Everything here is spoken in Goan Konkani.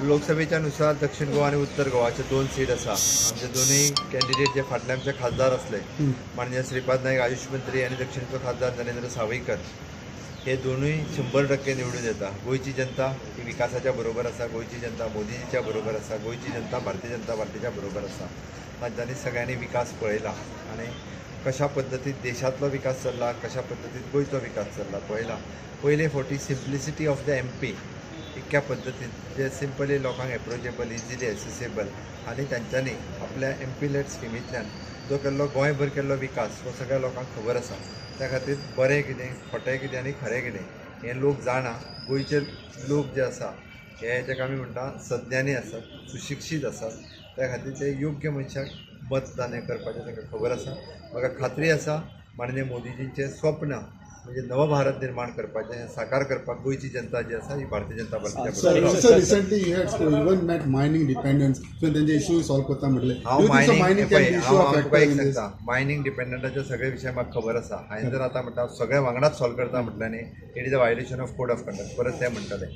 लोकसभेच्या नुसार दक्षिण गोवा आनी उत्तर गोवाचे 2 सीट आसा. आमचे दोनूय कॅन्डिडेट जे फाटले आमचे खासदार आसले, माननीय श्रीपाद नायक आयुष मंत्री आनी दक्षिणचो खासदार नरेंद्र सावयकर, हे दोनूय 100% निवडून येता. गोंयची जनता ही विकासाच्या बरोबर आसा, गोंयची जनता मोदीजीच्या बरोबर आसा, गोंयची जनता भारतीय जनता पार्टीच्या बरोबर आसा. तांच्यांनी सगळ्यांनी विकास पळयला आनी कशा पद्दतीन देशांतलो विकास चल्ला, कशा पद्दतीन गोंयचो विकास चल्ला पळयला. पयले फावटी simplicity of the MP इतक्या पद्दतीन जे सिंपली लोकांक एप्रोचेबल, इजिली एक्सेसेबल आनी तांच्यांनी आपल्या एमपी लॅड स्किमींतल्यान जो केल्लो गोंयभर केल्लो विकास हो सगळ्या लोकांक खबर आसा. त्या खातीर बरें कितें, खोटें कितें आनी खरें कितें हें लोक जाणा. गोंयचे लोक जे आसा हे जेका आमी म्हणटा सज्ञानी आसात, सुशिक्षीत आसात. त्या खातीर ते योग्य मनशाक मतदान हें करपाचें तांकां खबर आसा. म्हाका खात्री आसा माननीय मोदीजींचें स्वप्न म्हणजे नवभारत निर्माण करपाचें हें साकार करपाक गोंयची जनता जी आसा ही भारतीय जनता पार्टीच्या बरोबर. Sir, recently you had even met mining dependents, so तेंचे इश्यू सॉल्व करता म्हटलें. हांव मायनींग, हांव तुका एक सांगता, मायनींग डिपेंडंटाचे सगळे विशय म्हाका खबर आसा. हांवें जर आतां म्हणटा सगळे वांगडाच सॉल्व करता म्हटल्यार न्ही, it is a violation of code of conduct. परत ते म्हणटले.